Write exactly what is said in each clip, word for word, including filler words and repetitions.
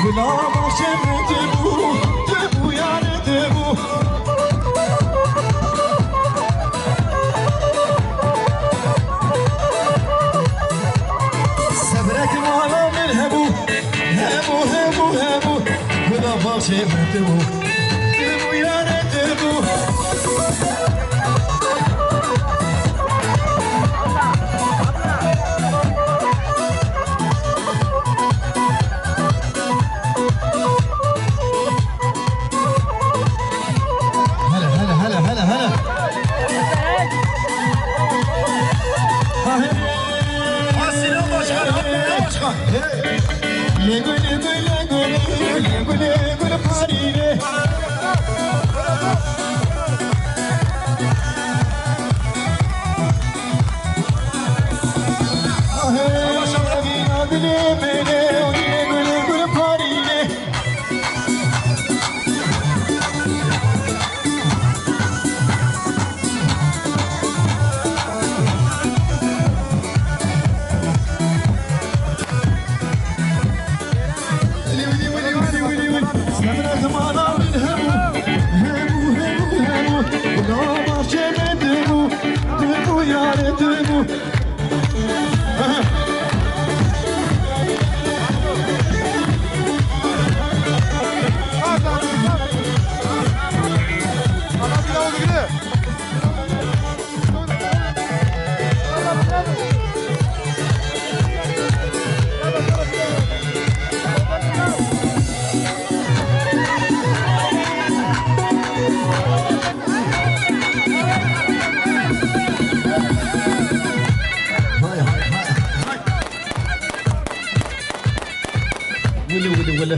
Gula baxçê min tê bû, tê bû yarê tê bû. Sebrek mala min hebû, hebû, hebû, hebû. Gula baxçê min tê bû, tê bû yarê tê bû. Hele, hele, hele, hele, hele. Hey. Lê gul, lê gul, lê gul, lê gul, lê gul, parî lê. Wili, wili, wili.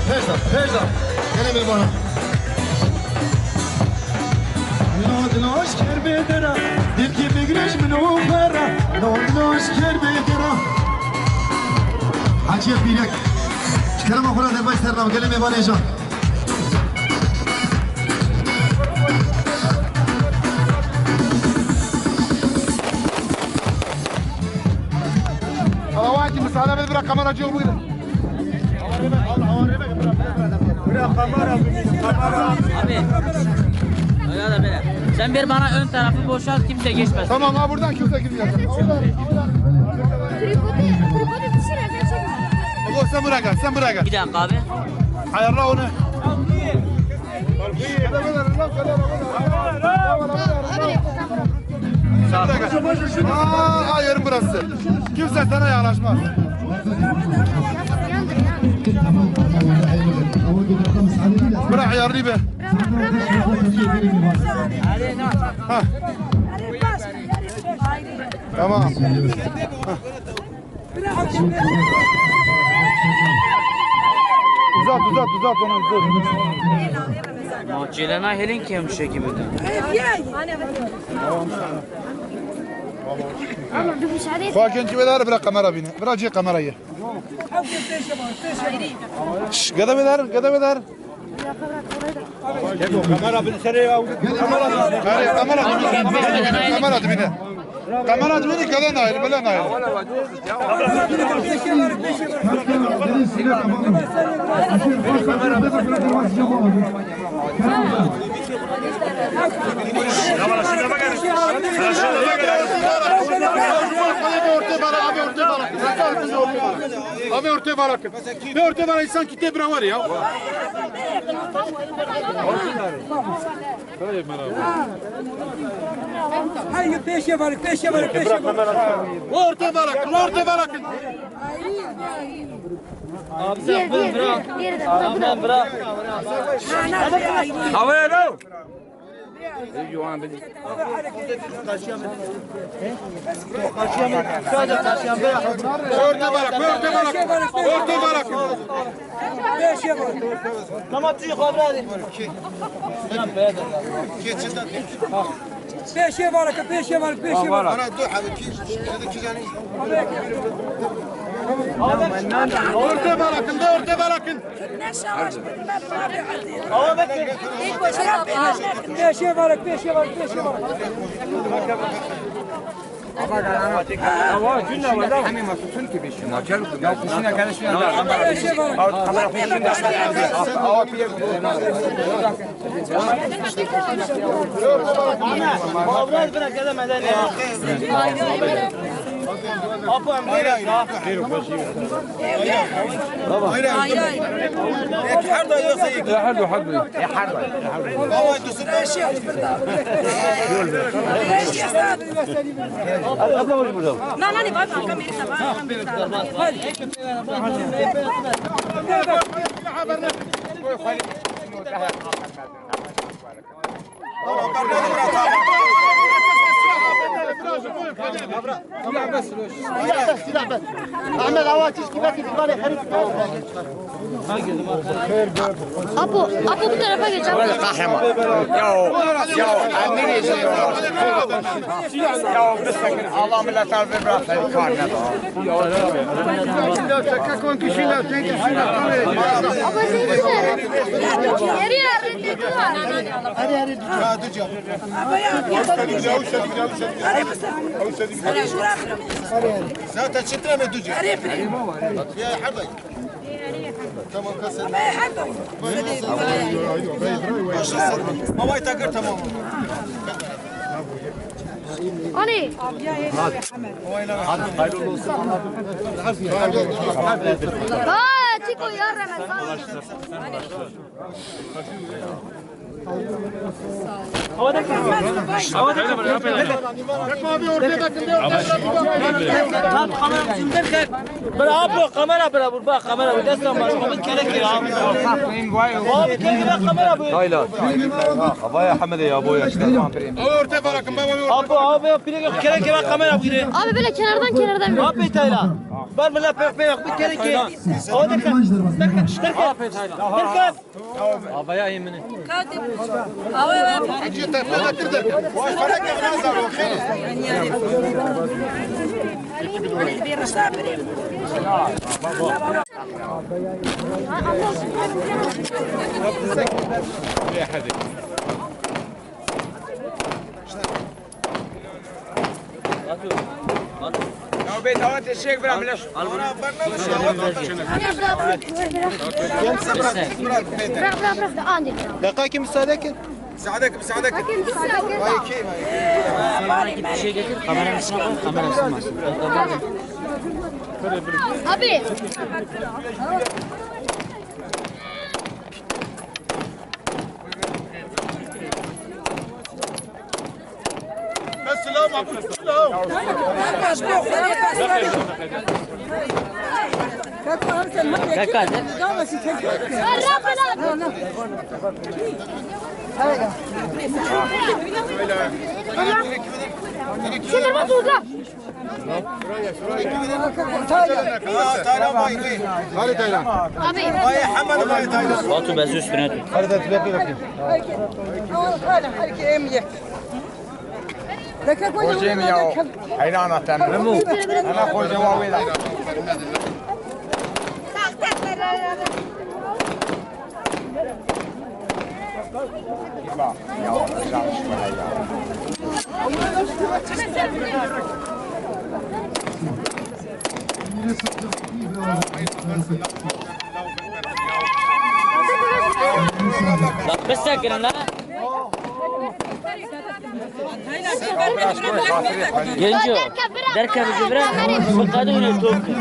Pêş de, pêş de. Gelin bir bana. Lod loş ker bê dera, dilkî bigreş min û xwe re. Lod loş ker bê dera. Hacî Pîrek. Ji kerema xwe re derbaş ser nav, gelê mêvanê jan. Hala wahî misale bide, bira kamera cihê bigire. Abi. Öyle de böyle. Sen bir bana ön tarafı boşalt, kimse geçmesin. Tamam, ha, buradan kimse girmeyecek. Tripodi, tripodi düşür, evden çekme. Baba, sen buraya gel, sen buraya gel. Bir dakika abi. Ayarla onu. Abi, tamam. Aa, yerim burası. Kimse sana yanaşmaz. Bırak ayarını be. Ha. Tamam. Ha. Uzat, uzat, uzat onu, uzat. Ma çêlena hêlin kêm şekî bide. Xwakin ki vedar, bira kamera bine. Bira cê kamerayı. Şş, gede vedar, gede vedar. Kamera bin sere ya. Kamera dibine. Kamera dibine. Kamera dibine, gelen ayrı, gelen ayrı. Abi ortaya bırakın. Bir ortaya bırakın. İnsan kitle bırakır ya. Hayır, peşe bırak, peşe bırak, peşe bırak. Ortaya bırakın, ortaya bırakın. Abi sen bunu bırak. Abi sen bırak. Havaya lo. Orta balak, orta balak, orta balak. Tamam, tüyü kavradı. Pêşê balak, pêşê balak, pêşê balak. Bana dur abi, ki, şurada iki tane. Orta balakın da, orta balakın. Pêşê balak, pêşê balak, pêşê balak. Apo em. Her da yoksa yek. Her da, her da. Nana ne var kanka, beni de var. Ahmet, hava çiş gibi ki, bir tane herif. Apo, Apo, bu tarafa geç, Apo. Kahraman. Ya, ya, emir ediyor. Ya, bir sakın, Allah millet abi bırak, sen karnına. Apo, sen kimsin? Geri yardım et. Zaten çıtır ama ducu. Ya, hadi. Tamam, kasın. Ama yeter, tamam. Ali. Hadi, hayırlı olsun. Aa, Tiko ya Ramazan. Bravo, kamera, bravo, bak, kamera, bu destan başkanı kere kere abi. Abi, kere kere kamera bu. Taylan. Havaya Hamide ya, bu yaşta. Orta bırakın, baba, orta. Abi, abi, kere kere kamera bu. Abi, böyle kenardan, kenardan. Abi, Taylan. Var mı la pek pek bir kere kere. O da Terkan. Terkan. Avaya yemini. Avaya. Ya bê dawa te şêk bira bileş. Bırak, bırak, bırak. Andil. Deqayekî müsaade kin. Müsaade kin, müsaade kin. Vay, key, vay. Bir şey getir, kameranın üstüne koy, kamerasını bas. Abi. Selam, abi, selam. Şunu bak burada. Hadi Taylan. Abi. Batu, bezi üstüne tut. Hadi, hadi, bekle, bekle. Hocam ya, hayran atan. Ana hocam abi. Bak, bisekinin la. Genco, derkeve ji vir e, xwe qadî hûn ê top kin.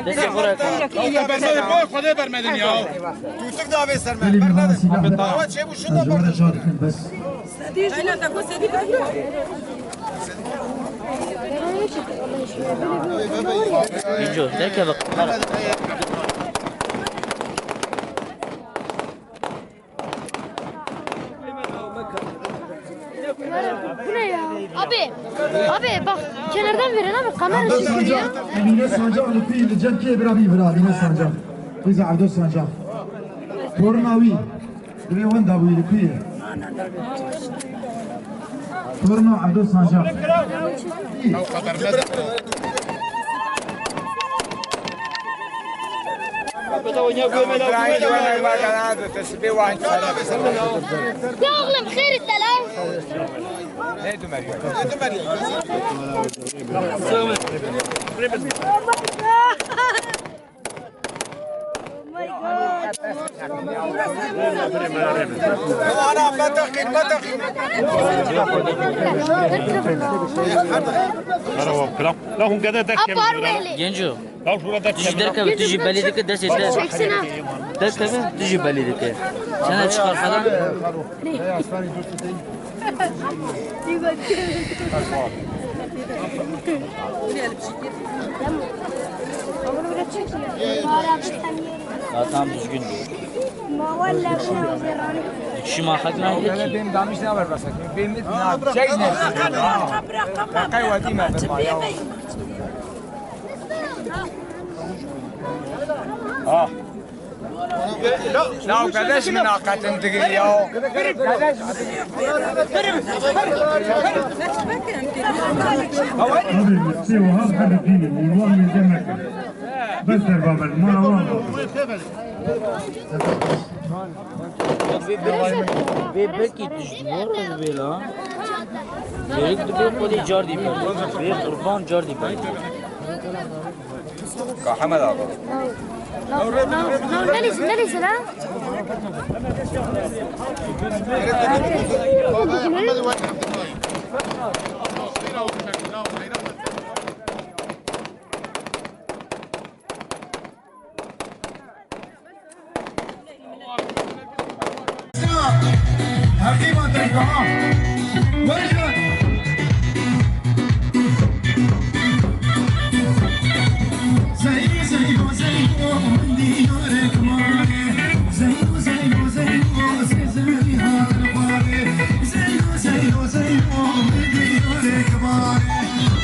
Destê xwe re. Xwedê bermedin ya. Tutuk da avê ser me. Bermedin. Dawa çêbû şunda bermedin. Genco, derkeve. Qamera. Abi bak, kenardan verin abi, kamera çekiyor ya. Emine Sancak li kuyê li cem kê bira bî bira Emine Sancak. Kızı Abdul Sancak. Torna wî. Divê wenda bûyî li kuyê. Torna Abdul Sancak. Ya oğlum, xêr iste lan. Ana, bataqî, bataqî. Merhaba, kral. La hûn gede derkevin. Genco. Tu jî derkeve, tu jî belî dike destê te. Derkeve, tu jî belî dike. Sen de çıkar falan. Ya tam düzgün dur. Şima hak ne? Benim damiş ne var basak? Benim ne? Şey ne? Kay vadi mi? Ah. Ya kardeş, münakatin digil ya. Abi, siz o hal hadi değil, Allah'ın izniyle. Bes der babel, mara var. Vê belkî dijwar bê la. Gerek dibe xwedî cardî be. Vê qurban cardî be. Ka Hemed abi. Neresi, neresi lan? Heqîma dergaha. Were ji. Zeyno, Zeyno, Zeyno, min diyarek mare. Zeyno, Zeyno, Zeyno, Zeyno, Zeyno, Zeyno, min diyarek mare.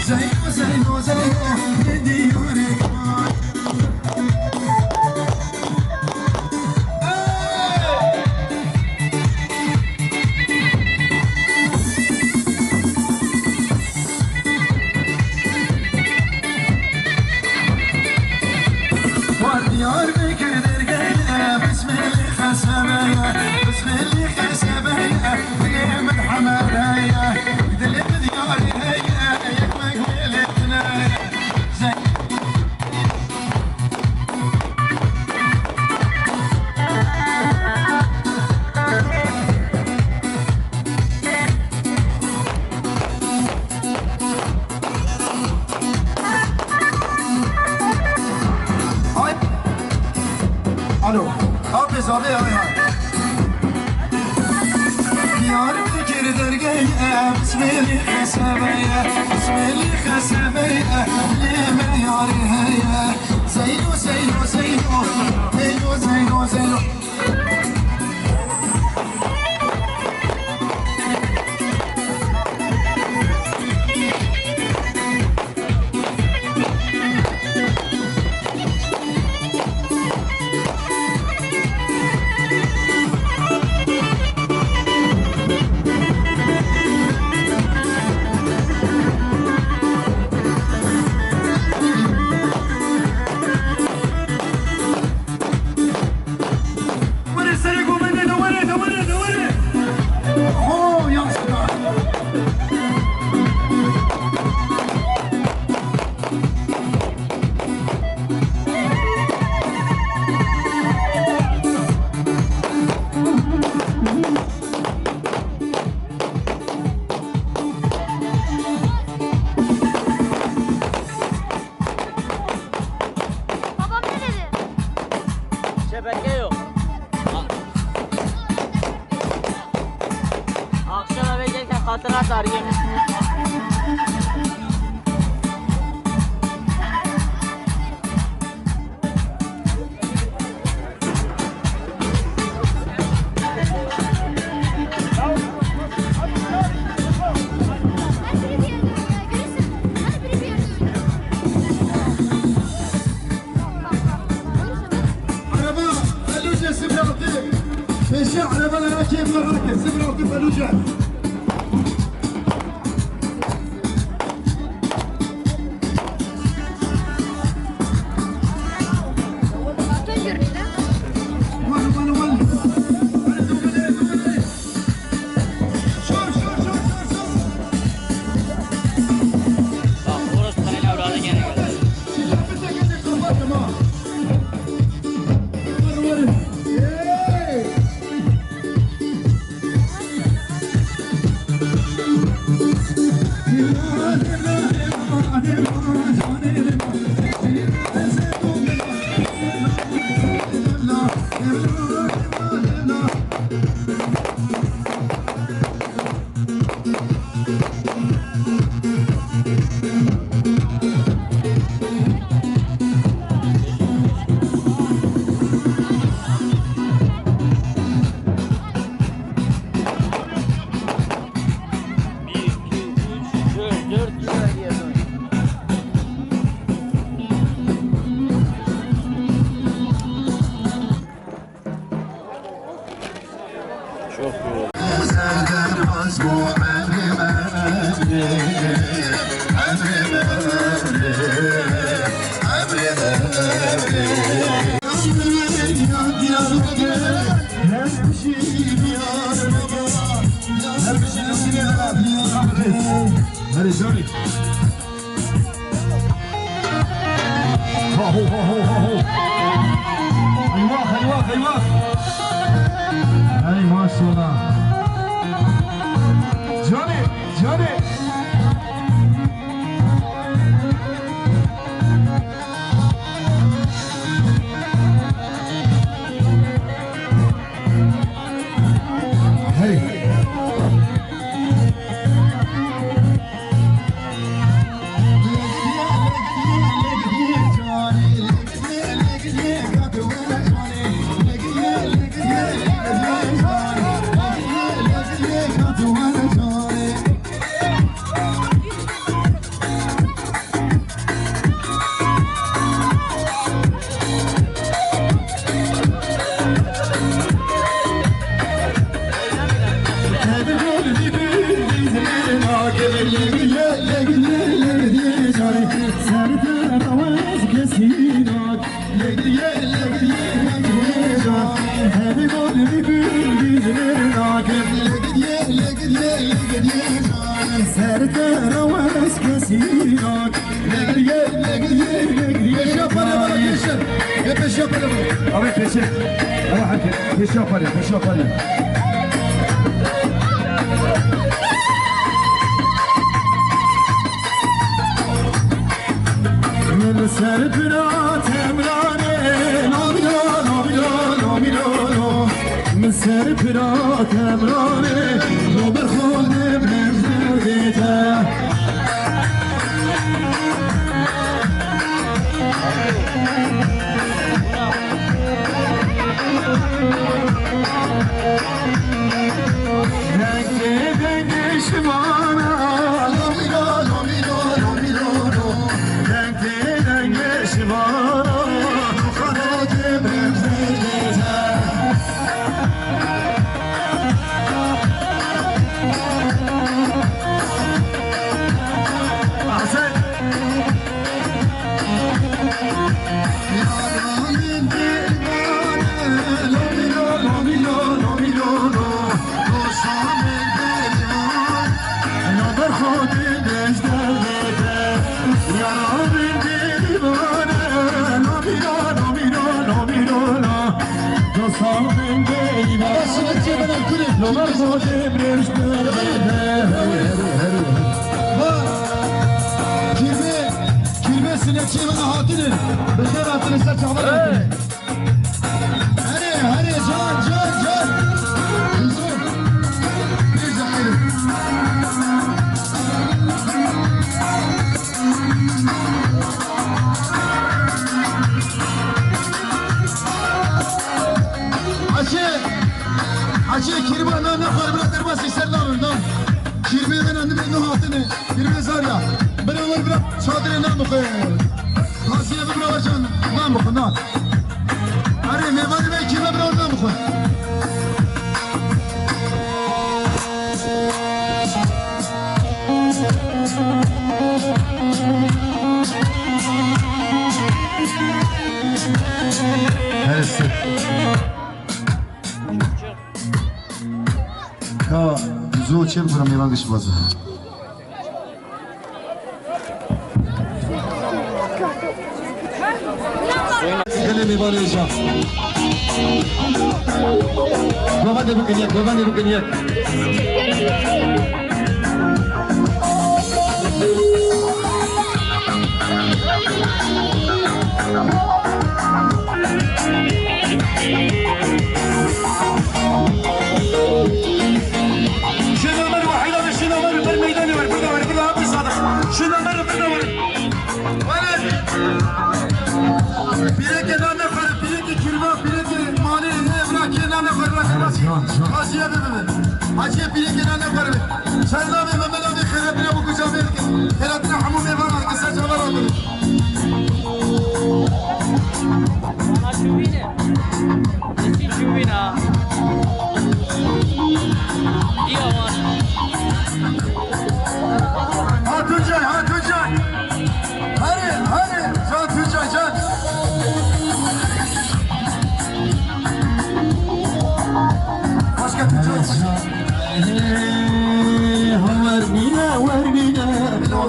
Zeyno, Zeyno, Zeyno, min diyarek mare. Diyarbekir dergeye, bismillah xesebeye, bismillah xesebeye, dilê min hemedeye, dilê min diyarê heye, yek me guhê lê tune ye. Ay. Alo. Abi, zabi, ay, ay. Diyarbekir dergeye, bismillah xesebeye, bismillah xesebeye, lê min yarê heye. Zeyno, Zeyno, Zeyno, Zeyno, Zeyno, Zeyno. Were serê govendê de were, de were, de were. Ho, ya sida. Babam ne dedi? Şebeke yok. Akşam eve gelirken hatıra tarayayım. Şehre bela kêf me rake, sifir altı Felûce. Hadi Johnny. Haho, haho, haho. Eyvah, eyvah, eyvah. Hey, maşallah. Johnny, Johnny. Hey. Ser te rawes kesî nak. Pêşiya pere bana, pêşiya. Ê pêşiya pere bana. Abi pêşiya. Abi hadi. Pêşiya pere, pêşiya pere. Min ser pira temrane, lomilo, lomilo, lomilo, lo. Min ser pira temrane, lo ber xwe de bremz derdê te. Dengê dengê şivana, lomilo, lomilo, lomilo, lo. Dengê dengê şivana, xanatê bremz derdê te. Kirve, kirve sinekçi bana hatırı. Bizler hatırı sen çağlar hatırı. Hadi, hadi, can, can, can. Kızım. Bir dakika. Açı, açı, kirba, na, na, xwar bira derbasî ser nabim, na. Kirmê min a nibê nû hatine, kirmê zarya. Bira wer bira çadire nan bixwe. Hasiye bira wer can nan bixwe, nan. Erê, mêvanê me kirmê bira wer nan bixwe. Her se. Ka zo çem kura mêvan giş baza. Gelê mêvanê jî. Govendê bikin yek, govendê bikin yek. Şêna me li wahîda ve, şêna me li ber meydanê wer, birda wer, birda hep sadeq. Şêna me li birda wer. Were. Pîrekê nane xwere, pîrekê kirva, pîrekê malê ne evrakê nane xwere, rakê nasî. Razîye bibe. Hacîye pîrekê nane xwere. Çerna ve memela ve xêratine bu kuca ve. Xêratine hemû mêvana ke ser çava rabin. Ana çûbîne. Nesî çûbîne ha. Diya wan. Ha Tuncay, ha Tuncay. Hadi, hadi. Can Tuncay, can. Başka Tuncay. Hey, ha wer bîne, wer bîne, ha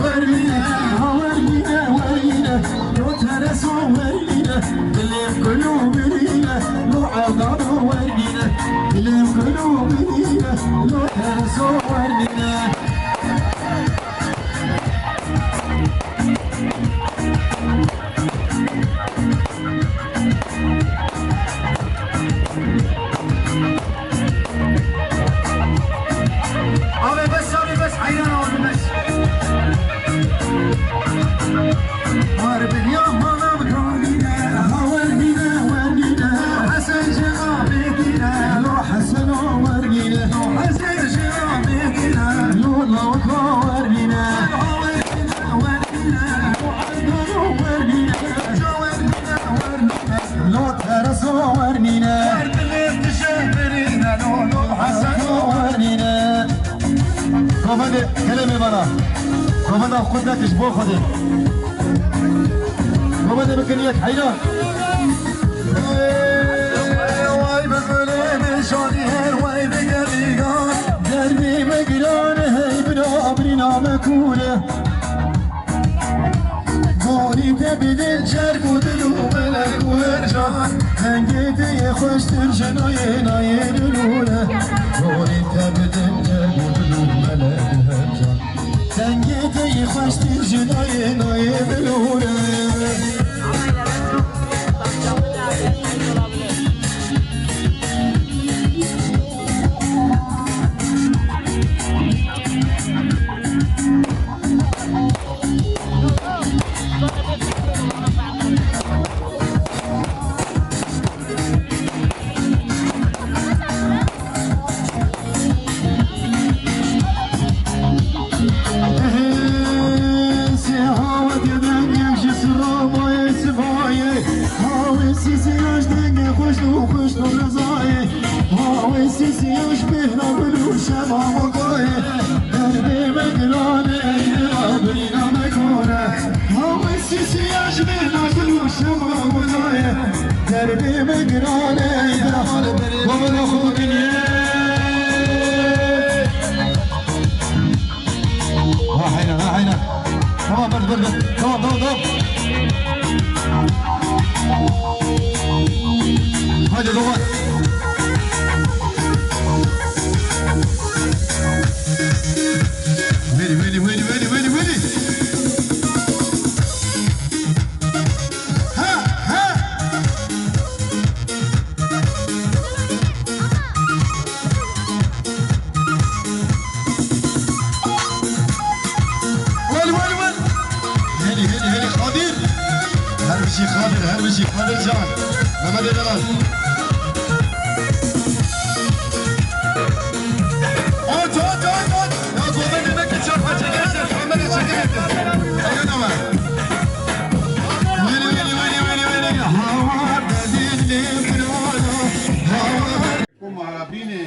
wer bîne, ha wer bîne, wer bîne, lo tereso wer bîne, dilê kulû birîne, lo evdano wer bîne, dilê kulû birîne, lo tereso wer bîne. Abi bes, abi bes, hayran abi bes. Var bin ya manam kavine, ha wer bine, wer bine. Hasan Şiha bedine, lo Hasan o wer bine. Hasan Şiha bedine, lo Lawko wer bine. Lo tereso wernîne. Govendê gelê mêvana. Govenda xwe nekir ji bo Xwedê. Govendê bikin yek heyran. Way bi gulê min şanî her way bi gelîgan. Derdê me giran e hey bira birîna me kûr e. Gorî te bidin çerg û dil û melek û her can. Dengê te yê xweştir ji nayê nayê dilûre. Gorî te bidin çerg û dil û melek û her can. Dengê te yê xweştir ji nayê nayê dilûre. Sê hawetê dengek ji sira mayê simayê. Hawê sîsî yaş dengê xweş û xweş û rezayê. Hawê sîsî yaş bêhna gul û şema mokayê. Derdê me giran e, ey dila birîna me kor e. Hawê sîsî yaş bêhna gul û şema mokayê. Derdê me giran e, ey dila. Baba da xwe bikin yê. Ha heyran, ha heyran. Tamam, dur, dur, dur. Tamam, tamam, tamam. Haydi, tamam. Wêlî, wêlî, wêlî, wêlî, wêlî, wêlî. Ha, ha. Wêl, wêl, wêl. Hêlî, hêlî, hêlî, Xadir. Her bijî Xadir, her bijî Xadir can. Mehmet Eren. Aç, aç, aç, aç. Ya, Mehmet Eren, çarpma çekersin, kamera çekersin. Aynen ama. Wêlî, wêlî, wêlî, wêlî, wêlî. Hawar dedin, hawar. Ku marabînê.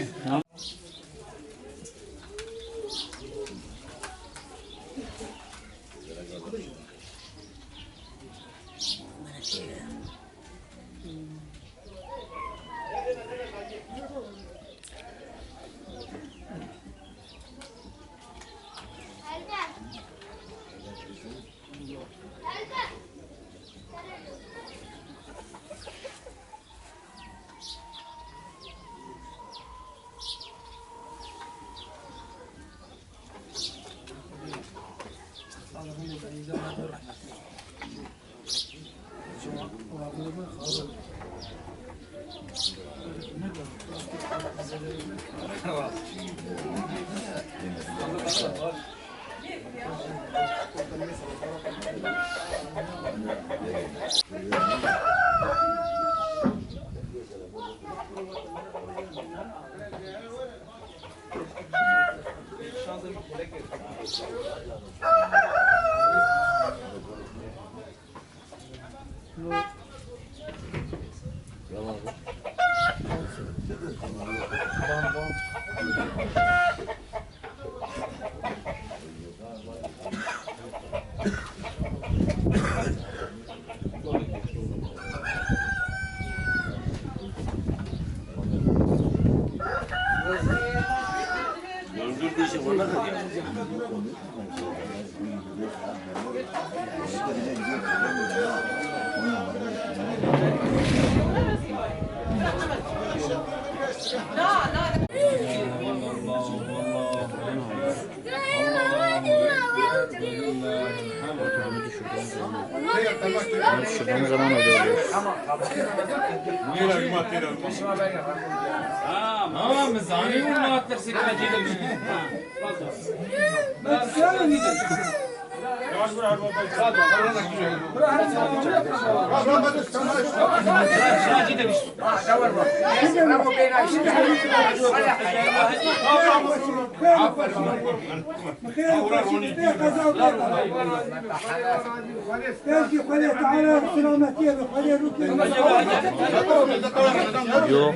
Şuradan zaman oluyor. Tamam, zalim olma attırsın. Yok.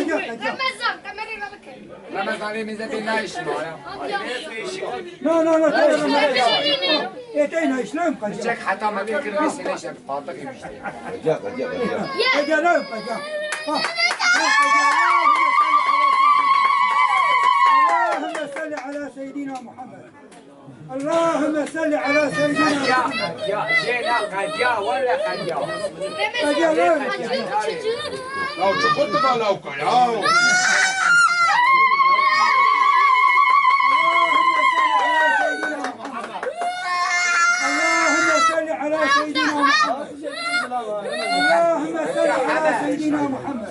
Ramazan, kamerayı bak. Ramazan, evimize bir ne işin var ya? No, no, no, no, no, no. Eteyna işlem kaçak. Çek hatta mı bir kırmızı ne işe patlık yemişti. Kaçak, kaçak, kaçak. Kaçak, kaçak. Ha. صل على سيدنا محمد. Ya, jê ne qediya, wele qediya. Qediya ne? Ya, çukur tu da lawka ya. اللهم صل على سيدنا محمد. اللهم صل على سيدنا محمد. اللهم صل على سيدنا محمد.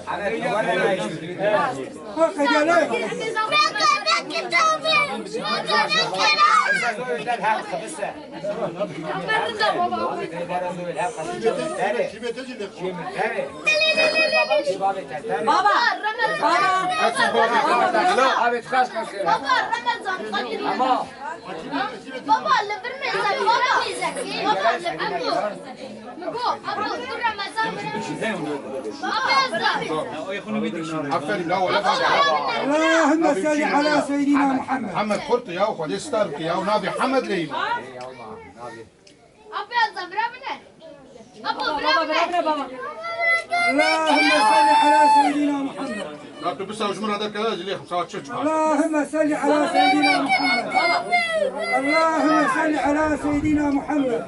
Baba, baba, baba. Baba, li vir mêze, baba. Baba, li vir mêze. Min got, Ebo, tu Remezan. Aferin, la wele bak. اللهم صل على سيدنا محمد. Hemed xurt ya, Xwedê star bike ya, navê Hemed leyî. Apo, bira bine. Apo, bira bine. اللهم صل على سيدنا محمد. Ya tu bisa ji min re derkeve, ez lê xemsa çi çiqas. اللهم صل على سيدنا محمد. اللهم صل على سيدنا محمد.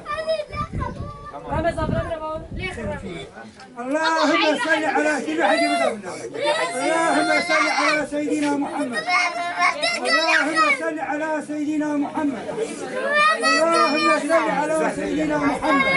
اللهم صل على سيدنا، اللهم صل على سيدنا محمد. اللهم صل على سيدنا محمد. اللهم صل على سيدنا محمد.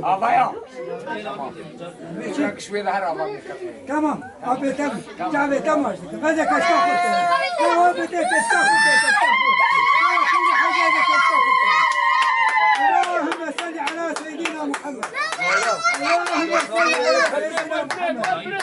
Avaya. Çek şwê de her ava. Tamam. Abi, tamam. Çavê, tamam. Veze keşka xurte. Tamam, abi, te keşka xurte, keşka xurte. اللهم صل على سيدنا محمد. اللهم صل على سيدنا محمد.